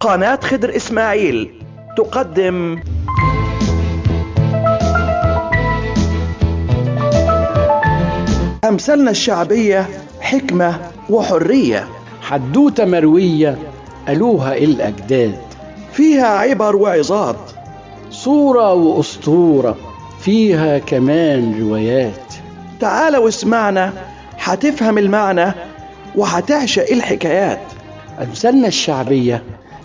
قناة خضر إسماعيل تقدم أمثالنا الشعبية حكمة وحرية، حدوتة مروية قالوها الأجداد، فيها عبر وعظات، صورة وأسطورة، فيها كمان روايات. تعال واسمعنا هتفهم المعنى وهتعشق الحكايات. أمثالنا الشعبية،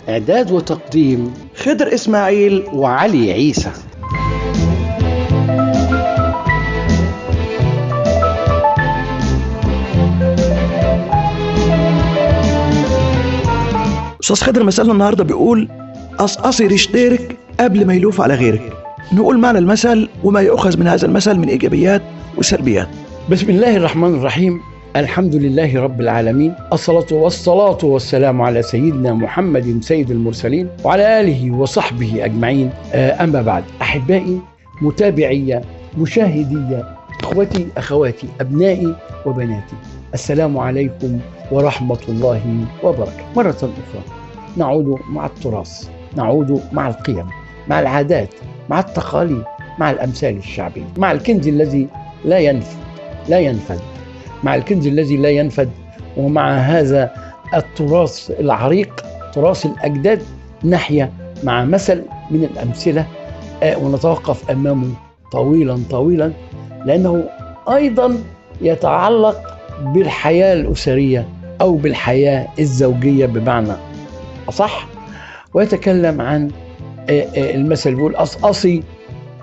إعداد وتقديم خضر إسماعيل وعلي عيسى. أستاذ خضر، مثلنا النهاردة بيقول قصقصي ريش طيرك قبل ما يلوف على غيرك. نقول معنى المثل وما يؤخذ من هذا المثل من إيجابيات وسلبيات. بسم الله الرحمن الرحيم، الحمد لله رب العالمين، الصلاة والسلام على سيدنا محمد سيد المرسلين وعلى آله وصحبه أجمعين. أما بعد، أحبائي، متابعي، مشاهدي، إخوتي، أخواتي، أبنائي وبناتي، السلام عليكم ورحمة الله وبركاته. مرة أخرى نعود مع التراث، نعود مع القيم، مع العادات، مع التقاليد، مع الأمثال الشعبية، مع الكنز الذي لا ينفد، مع الكنز الذي لا ينفد، ومع هذا التراث العريق، تراث الأجداد. نحيا مع مثل من الأمثلة ونتوقف أمامه طويلا طويلا، لأنه أيضا يتعلق بالحياة الأسرية أو بالحياة الزوجية بمعنى أصح. ويتكلم عن المثل بيقول قصقصي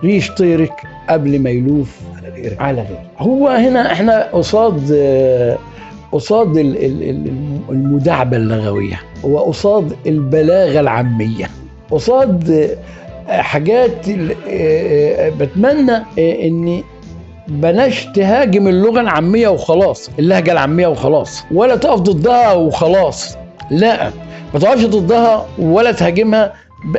ريش طيرك قبل ما يلوف على غيرك. هو هنا احنا قصاد المداعبة اللغوية، وقصاد البلاغة العامية، قصاد حاجات بتمنى ان بلاش تهاجم اللغة العامية وخلاص، اللهجة العامية وخلاص، ولا تقف ضدها وخلاص. لا، ما تقفش ضدها ولا تهاجمها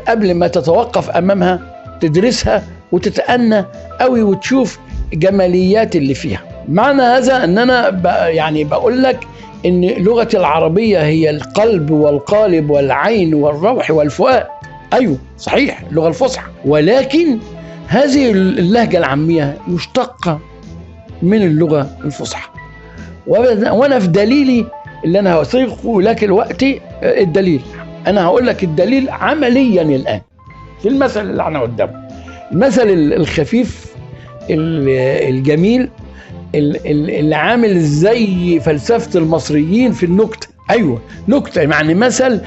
قبل ما تتوقف أمامها، تدرسها وتتأنى قوي وتشوف جماليات اللي فيها. معنى هذا أن أنا يعني بقول لك أن لغة العربية هي القلب والقالب والعين والروح والفؤاد. أيوه صحيح، اللغة الفصحى، ولكن هذه اللهجة العامية مشتقة من اللغة الفصحى. وأنا في دليلي اللي أنا هصيغه لك الوقت، الدليل أنا هقول لك الدليل عمليا الآن في المثل اللي أنا قدامه، المثل الخفيف الجميل اللي عامل زي فلسفة المصريين في النكتة. أيوة نكتة، يعني مثل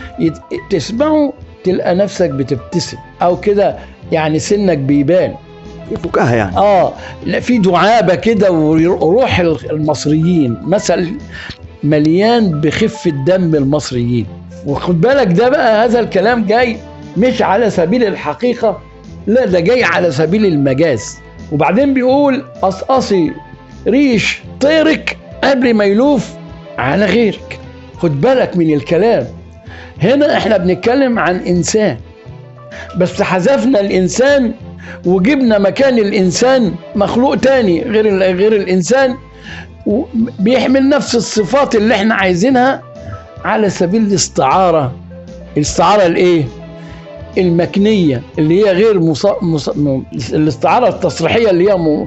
تسمعه تلقى نفسك بتبتسم أو كده، يعني سنك بيبان في فكاهة يعني. لا، في دعابة كده وروح المصريين، مثل مليان بخفة دم المصريين. وخد بالك ده بقى، هذا الكلام جاي مش على سبيل الحقيقة، لا ده جاي على سبيل المجاز. وبعدين بيقول قصقصي ريش طيرك قبل ما يلوف على غيرك. خد بالك من الكلام هنا، احنا بنتكلم عن إنسان، بس حذفنا الإنسان وجبنا مكان الإنسان مخلوق تاني غير الإنسان، وبيحمل نفس الصفات اللي احنا عايزينها على سبيل الاستعارة. الاستعارة الايه؟ المكنية، اللي هي غير الاستعارة التصريحية اللي هي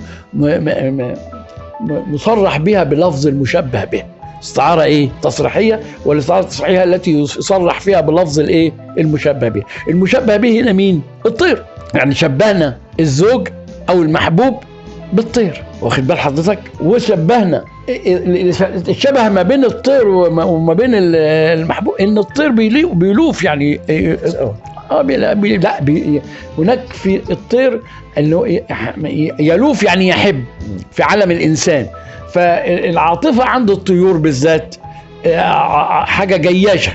مصرح بها بلفظ المشبه به. استعارة ايه؟ تصريحية، والاستعارة التصريحية التي يصرح فيها بلفظ الايه؟ المشبه به. المشبه به هنا مين؟ الطير. يعني شبهنا الزوج او المحبوب بالطير، واخد بال حضرتك؟ وشبهنا الشبه ما بين الطير وما بين المحبوب، ان الطير بيلوف يعني. لا، هناك في الطير انه يلوف يعني يحب في عالم الانسان. فالعاطفه عند الطيور بالذات حاجة جياشه،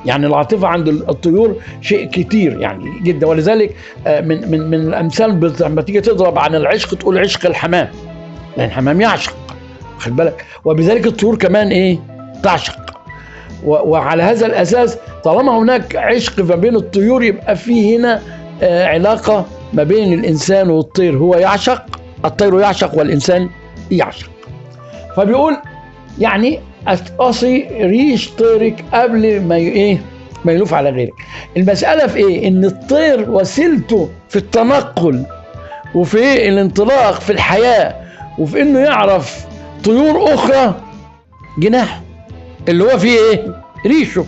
يعني العاطفة عند الطيور شيء كتير يعني جدا. ولذلك من الامثال لما تيجي تضرب عن العشق تقول عشق الحمام، لان الحمام يعشق، خد بالك. وبذلك الطيور كمان ايه؟ تعشق. وعلى هذا الاساس طالما هناك عشق ما بين الطيور، يبقى في هنا علاقة ما بين الانسان والطير. هو يعشق، الطير يعشق والانسان يعشق. فبيقول يعني قصي ريش طيرك قبل ما ايه ما يلوف على غيرك. المسألة في ايه؟ ان الطير وسيلته في التنقل وفي الانطلاق في الحياة وفي انه يعرف طيور اخرى جناحه اللي هو فيه ايه؟ ريشه.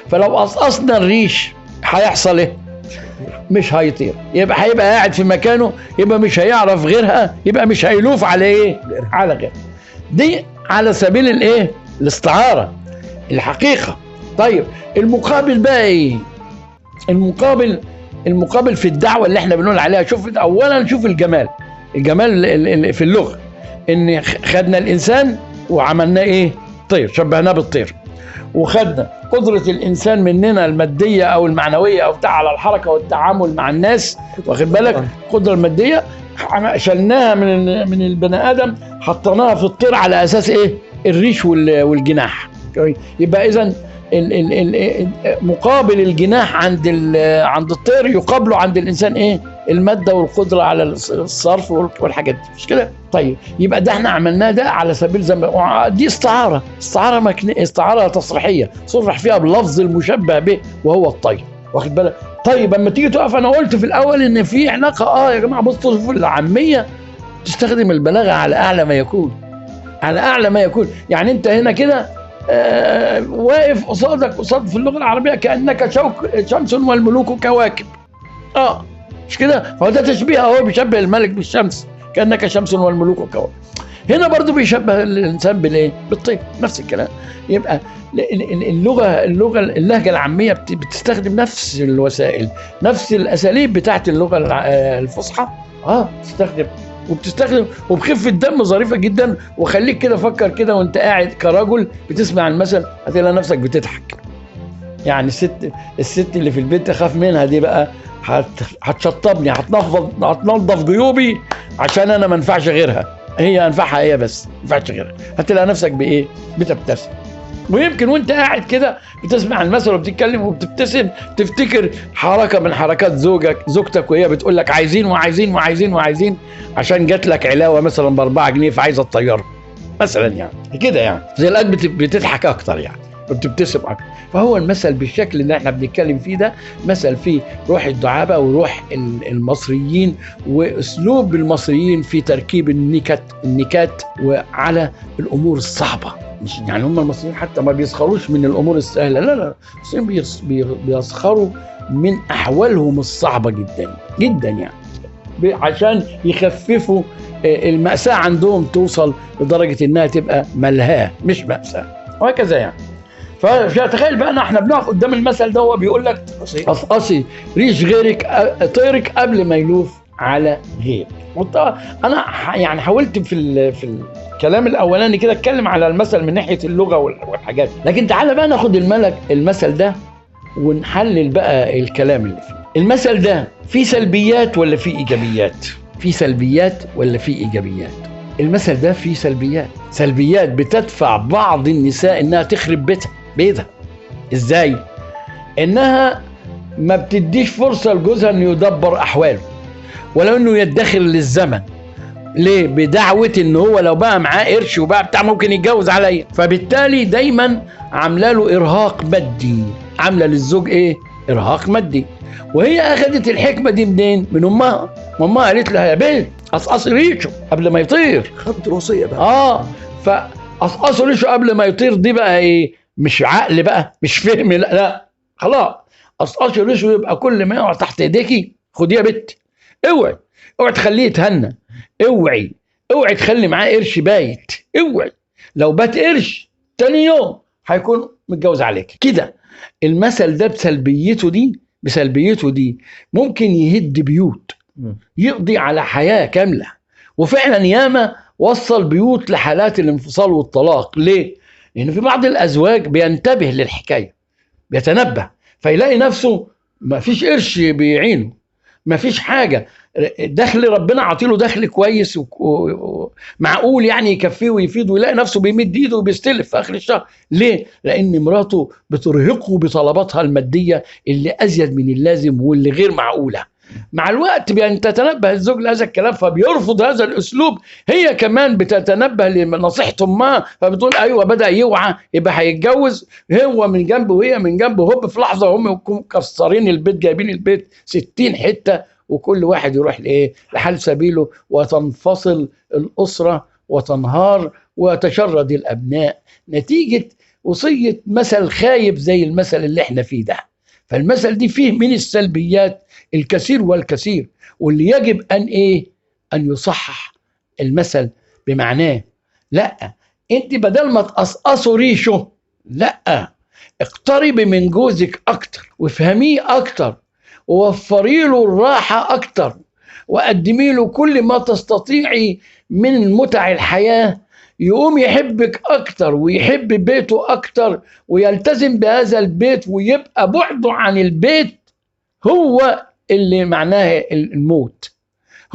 فلو قصقصنا الريش هيحصل ايه؟ مش هيطير، يبقى هيبقى قاعد في مكانه، يبقى مش هيعرف غيرها، يبقى مش هيلوف على ايه؟ على غيرها. دي على سبيل الايه؟ الاستعارة، الحقيقة. طيب المقابل بقى ايه؟ المقابل في الدعوة اللي احنا بنقول عليها. شوف اولا، شوف الجمال، الجمال في اللغة، ان خدنا الانسان وعملناه ايه؟ طير، شبهناه بالطير، وخدنا قدرة الإنسان مننا المادية أو المعنوية أو بتاع على الحركة والتعامل مع الناس، واخد بالك؟ القدرة المادية شلناها من البني آدم، حطيناها في الطير على أساس إيه؟ الريش والجناح. يبقى إذا مقابل الجناح عند الطير يقابله عند الإنسان إيه؟ المادة والقدرة على الصرف والحاجات دي، مش كده؟ طيب يبقى ده احنا عملناه ده على سبيل زي دي استعارة، استعارة تصريحية صرح فيها بلفظ المشبه به وهو الطير، واخد بالك؟ طيب اما تيجي تقف، انا قلت في الاول ان في علاقة، يا جماعة بصوا شوفوا العامية تستخدم البلاغة على اعلى ما يكون، على اعلى ما يكون. يعني انت هنا كده واقف قصادك قصاد في اللغة العربية كأنك شمس والملوك كواكب، مش كده؟ فهو ده تشبيه، هو بيشبه الملك بالشمس، كأنك شمس والملوك كواكب. هنا برضو بيشبه الإنسان بالإيه؟ بالطير، نفس الكلام. يبقى اللغة اللهجة العامية بتستخدم نفس الوسائل، نفس الأساليب بتاعت اللغة الفصحى، بتستخدم وبتستخدم وبخفة دم ظريفة جدا. وخليك كده فكر كده وانت قاعد كرجل بتسمع المثل هتلاقي نفسك بتضحك. يعني الست اللي في البيت تخاف منها دي بقى هتشطبني، هتنظف جيوبي عشان انا ما انفعش غيرها، هي انفعها هي بس، ما انفعش غيرها. هتلاقي نفسك بايه؟ بتبتسم. ويمكن وانت قاعد كده بتسمع المثل وبتتكلم وبتبتسم تفتكر حركة من حركات زوجتك وهي بتقول لك عايزين وعايزين وعايزين وعايزين، عشان جات لك علاوه مثلا ب4 جنيه فعايزه تطيرها مثلا، يعني كده، يعني زي الآن بتضحك اكتر يعني وبتبتسم اكتر. فهو المثل بالشكل اللي احنا بنتكلم فيه ده مثل فيه روح الدعابة وروح المصريين واسلوب المصريين في تركيب النكات وعلى الامور الصعبة. مش يعني هم المصريين حتى ما بيسخروش من الامور السهلة، لا لا، المصريين بيسخروا من احوالهم الصعبة جدا جدا، يعني عشان يخففوا المأساة عندهم توصل لدرجة انها تبقى ملهاه مش مأساة، وهكذا يعني. فتخيل بقى احنا بنقف قدام المثل ده هو بيقول لك قصقصي ريش غيرك طيرك قبل ما يلوف على غيرك. انا يعني حاولت في الكلام الاولاني كده اتكلم على المثل من ناحية اللغة والحاجات، لكن تعالى بقى ناخد المثل ده ونحلل بقى الكلام اللي فيه. المثل ده فيه سلبيات ولا فيه ايجابيات؟ فيه سلبيات ولا فيه ايجابيات؟ المثل ده فيه سلبيات، سلبيات بتدفع بعض النساء انها تخرب بيتها. ازاي؟ انها ما بتديش فرصة لجوزها انه يدبر احواله، ولو انه يدخر للزمن. ليه؟ بدعوة ان هو لو بقى معاه قرش وبقى بتاع ممكن يتجوز عليا، فبالتالي دايما عامله له ارهاق مادي، عامله للزوج ايه؟ ارهاق مادي. وهي اخذت الحكمة دي منين؟ من امها. امها قالت لها يا بنت قصقصي ريشه قبل ما يطير، خدت الوصية بقى. فقصقصي ريشه قبل ما يطير دي بقى ايه؟ مش عقل بقى، مش فهم، لا لا خلاص قصقصي ريشه، يبقى كل ما يقع تحت ايديكي خديه يا بنت، اوعي اوعي تخليه يتهنى، اوعي اوعي تخلي معاه قرش بايت، اوعي لو بات قرش تاني يوم هيكون متجوز عليك كده. المثل ده بسلبيته دي ممكن يهد بيوت، يقضي على حياة كاملة. وفعلا ياما وصل بيوت لحالات الانفصال والطلاق. ليه؟ لأن في بعض الأزواج بينتبه للحكاية، بيتنبه، فيلاقي نفسه ما فيش قرش بيعينه، ما فيش حاجة، دخل ربنا عطيله دخل كويس ومعقول يعني يكفيه ويفيد، ويلاقي نفسه بيمد ايده وبيستلف في اخر الشهر. ليه؟ لان مراته بترهقه بطلباتها المادية اللي ازيد من اللازم واللي غير معقولة. مع الوقت بأن تتنبه الزوج لهذا الكلام فبيرفض هذا الأسلوب، هي كمان بتتنبه لنصيحة أمها فبتقول أيوة بدأ يوعى يبقى هيتجوز، هو من جنبه وهي من جنبه، هوب في لحظة هم يكونوا مكسرين البيت، جايبين البيت 60 حتة، وكل واحد يروح لإيه؟ لحال سبيله، وتنفصل الأسرة وتنهار وتشرد الأبناء نتيجة وصية مثل خايب زي المثل اللي احنا فيه ده. فالمثل دي فيه من السلبيات الكثير والكثير، واللي يجب أن إيه؟ أن يصحح المثل بمعناه. لا، أنت بدل ما تقصقصوا ريشه، لا، اقتربي من جوزك أكتر وافهميه أكتر ووفري له الراحة أكتر وقدمي له كل ما تستطيعي من متع الحياة، يقوم يحبك أكتر ويحب بيته أكتر ويلتزم بهذا البيت، ويبقى بعده عن البيت هو اللي معناه الموت،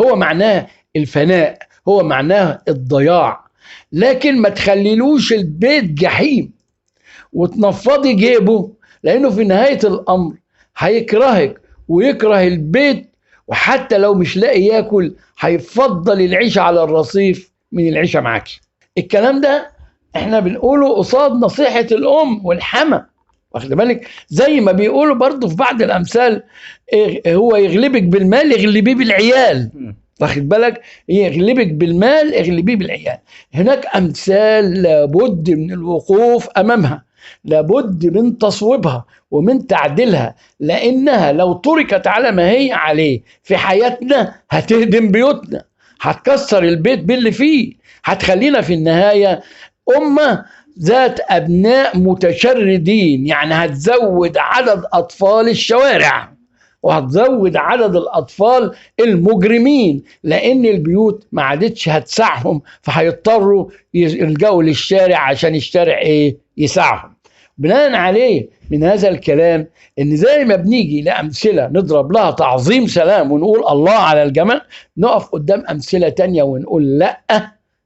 هو معناه الفناء، هو معناه الضياع. لكن ما تخليلوش البيت جحيم وتنفضي جيبه، لأنه في نهاية الأمر هيكرهك ويكره البيت، وحتى لو مش لاقي ياكل هيفضل العيش على الرصيف من العيشة معاكي. الكلام ده احنا بنقوله قصاد نصيحة الأم والحما، واخد بالك؟ زي ما بيقولوا برضو في بعض الأمثال، إيه هو يغلبك بالمال يغلبيه بالعيال، واخد بالك؟ يغلبك بالمال اغلبية بالعيال. هناك أمثال لابد من الوقوف أمامها، لابد من تصويبها ومن تعديلها، لأنها لو تركت على ما هي عليه في حياتنا هتهدم بيوتنا، هتكسر البيت باللي فيه، هتخلينا في النهاية أمة ذات أبناء متشردين. يعني هتزود عدد أطفال الشوارع وهتزود عدد الأطفال المجرمين، لأن البيوت ما عادتش هتسعهم، فهيضطروا يلجأوا للشارع عشان الشارع إيه؟ يسعهم. بناء عليه من هذا الكلام، إن زي ما بنيجي لأمثلة نضرب لها تعظيم سلام ونقول الله على الجمال، نقف قدام أمثلة تانية ونقول لأ،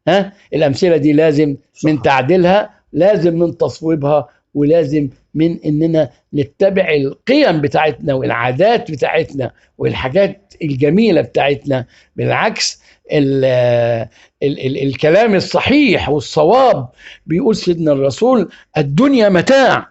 ها الأمثلة دي لازم من تعديلها، لازم من تصويبها، ولازم من إننا نتبع القيم بتاعتنا والعادات بتاعتنا والحاجات الجميلة بتاعتنا. بالعكس ال ال ال الكلام الصحيح والصواب بيقول سيدنا الرسول: الدنيا متاع،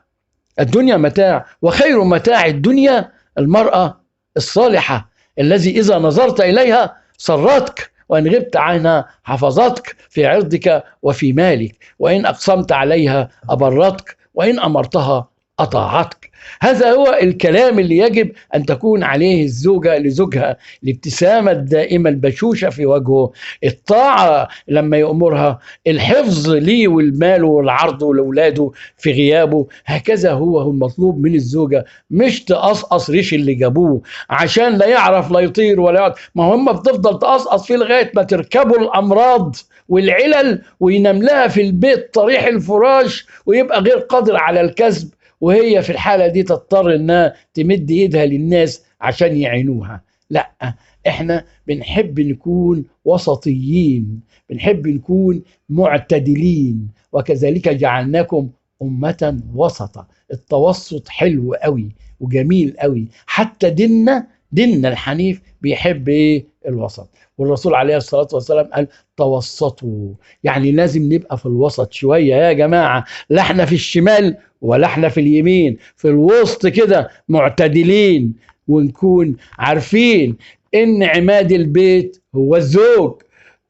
الدنيا متاع، وخير متاع الدنيا المرأة الصالحة الذي إذا نظرت إليها سرتك، وإن غبت عنها حفظتك في عرضك وفي مالك، وإن أقسمت عليها أبرتك، وإن أمرتها أطاعتك. هذا هو الكلام اللي يجب أن تكون عليه الزوجة لزوجها، الابتسامة الدائمة البشوشة في وجهه، الطاعة لما يأمرها، الحفظ ليه والمال والعرض ولأولاده في غيابه. هكذا هو المطلوب من الزوجة، مش تقصقص ريش اللي جابوه عشان لا يعرف لا يطير ولا يقعد. ما هم بتفضل تقصقص فيه لغاية ما تركبوا الأمراض والعلل وينام لها في البيت طريح الفراش ويبقى غير قادر على الكسب، وهي في الحالة دي تضطر انها تمد ايدها للناس عشان يعينوها. لا، احنا بنحب نكون وسطيين، بنحب نكون معتدلين، وكذلك جعلناكم أمة وسطا. التوسط حلو قوي وجميل قوي، حتى ديننا الحنيف بيحب ايه؟ الوسط. والرسول عليه الصلاة والسلام قال توسطوا، يعني لازم نبقى في الوسط شوية يا جماعة، لا احنا في الشمال ولا احنا في اليمين، في الوسط كده معتدلين، ونكون عارفين ان عماد البيت هو الزوج،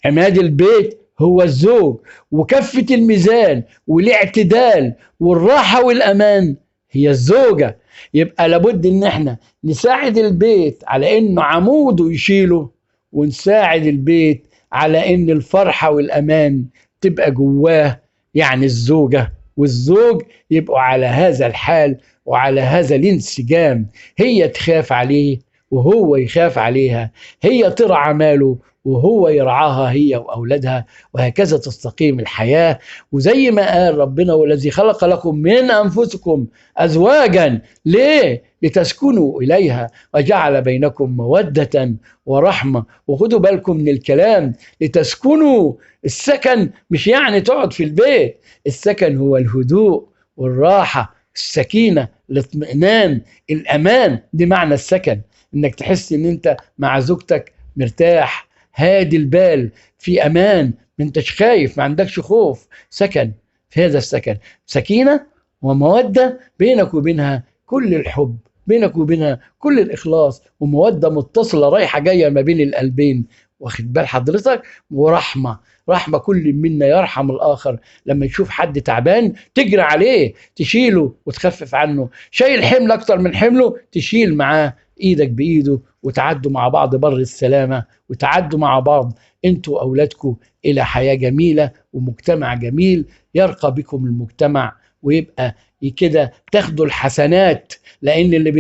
عماد البيت هو الزوج، وكفة الميزان والاعتدال والراحة والأمان هي الزوجة. يبقى لابد ان احنا نساعد البيت على انه عموده يشيله، ونساعد البيت على ان الفرحة والأمان تبقى جواه، يعني الزوجة والزوج يبقوا على هذا الحال وعلى هذا الانسجام، هي تخاف عليه وهو يخاف عليها، هي ترعى ماله وهو يرعاها هي وأولادها، وهكذا تستقيم الحياة. وزي ما قال ربنا: والذي خلق لكم من أنفسكم أزواجا، ليه؟ لتسكنوا إليها وجعل بينكم مودة ورحمة. وخدوا بالكم من الكلام، لتسكنوا، السكن مش يعني تقعد في البيت، السكن هو الهدوء والراحة، السكينة، الاطمئنان، الأمان، دي معنى السكن. انك تحس ان انت مع زوجتك مرتاح، هادي البال، في امان، ما انتش خايف، ما عندكش خوف. سكن في هذا السكن سكينة ومودة بينك وبينها، كل الحب بينك وبينها، كل الإخلاص، ومودة متصلة رايحة جاية ما بين القلبين، واخد بال حضرتك؟ ورحمة، رحمة، كل منا يرحم الآخر. لما يشوف حد تعبان تجري عليه، تشيله وتخفف عنه، شايل حمل أكتر من حمله تشيل معاه إيدك بإيده، وتعدوا مع بعض بر السلامة، وتعدوا مع بعض انتوا أولادكم إلى حياة جميلة ومجتمع جميل يرقى بكم المجتمع، ويبقى كده تاخدوا الحسنات. لأن اللي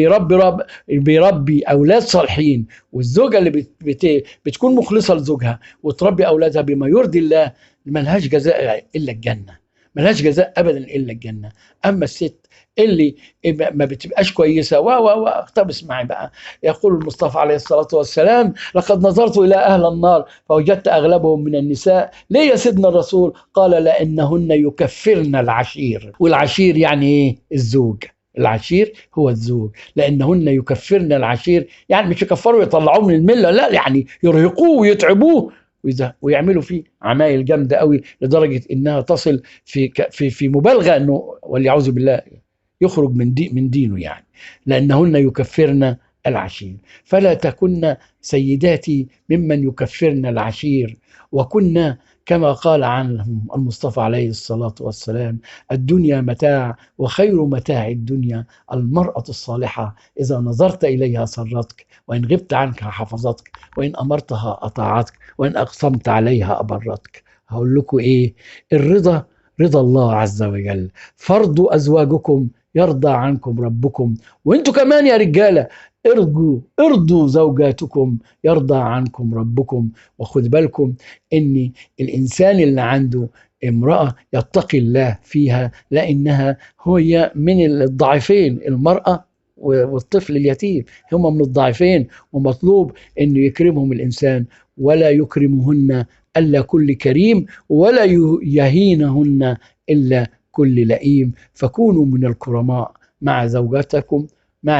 بيربي أولاد صالحين، والزوجة اللي بتكون مخلصة لزوجها وتربي أولادها بما يرضي الله، ملهاش جزاء إلا الجنة، ملهاش جزاء أبدا إلا الجنة. أما الست اللي ما بتبقاش كويسة و و و طب اسمعي بقى، يقول المصطفى عليه الصلاة والسلام: لقد نظرت إلى أهل النار فوجدت أغلبهم من النساء. ليه يا سيدنا الرسول؟ قال: لأنهن يكفرن العشير. والعشير يعني إيه؟ الزوج. العشير هو الزوج. لأنهن يكفرن العشير، يعني مش يكفروا يطلعوه من الملة، لا، يعني يرهقوه ويتعبوه ويعملوا فيه عمايل جامدة قوي، لدرجة إنها تصل في في في مبالغة إنه والعياذ بالله يخرج من دينه يعني. لأنهن يكفرن العشير، فلا تكن سيداتي ممن يكفرن العشير، وكنا كما قال عنهم المصطفى عليه الصلاة والسلام: الدنيا متاع، وخير متاع الدنيا المرأة الصالحة، إذا نظرت إليها سرتك، وإن غبت عنك حفظتك، وإن أمرتها أطاعتك، وإن أقسمت عليها أبرتك. هقول لكم إيه؟ الرضا رضا الله عز وجل. فرضوا أزواجكم يرضى عنكم ربكم، وانتوا كمان يا رجالة ارضوا زوجاتكم يرضى عنكم ربكم. وخد بالكم ان الانسان اللي عنده امرأة يتقي الله فيها، لانها هي من الضعيفين، المرأة والطفل اليتيم هما من الضعيفين، ومطلوب انه يكرمهم الانسان، ولا يكرمهن الا كل كريم، ولا يهينهن الا كل لئيم. فكونوا من الكرماء مع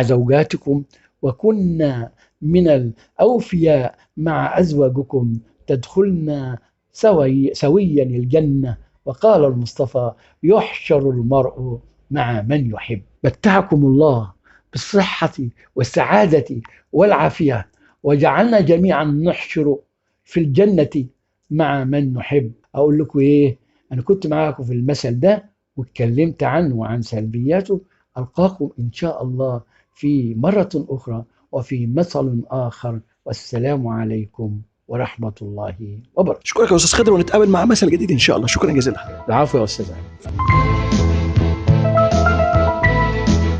زوجاتكم، وكنا من الأوفياء مع أزواجكم، تدخلنا سويا الجنة. وقال المصطفى: يحشر المرء مع من يحب. متعكم الله بالصحة والسعادة والعافية، وجعلنا جميعا نحشر في الجنة مع من نحب. أقول لكم إيه، أنا كنت معاكم في المثل ده واتكلمت عنه وعن سلبياته. ألقاكم إن شاء الله في مرة أخرى وفي مثل آخر، والسلام عليكم ورحمة الله وبركاته. أشكرك يا أستاذ خضر، ونتقابل مع مثل جديد إن شاء الله. شكرا جزيلا. العفو يا أستاذ.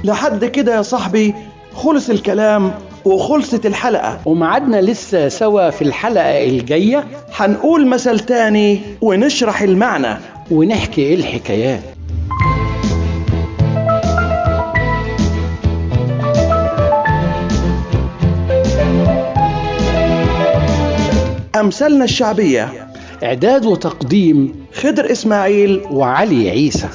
لحد كده يا صاحبي خلص الكلام وخلصت الحلقة، ومعدنا لسه سوا في الحلقة الجاية. هنقول مثل تاني ونشرح المعنى ونحكي الحكايات. أمثالنا الشعبية، إعداد وتقديم خضر إسماعيل وعلي عيسى.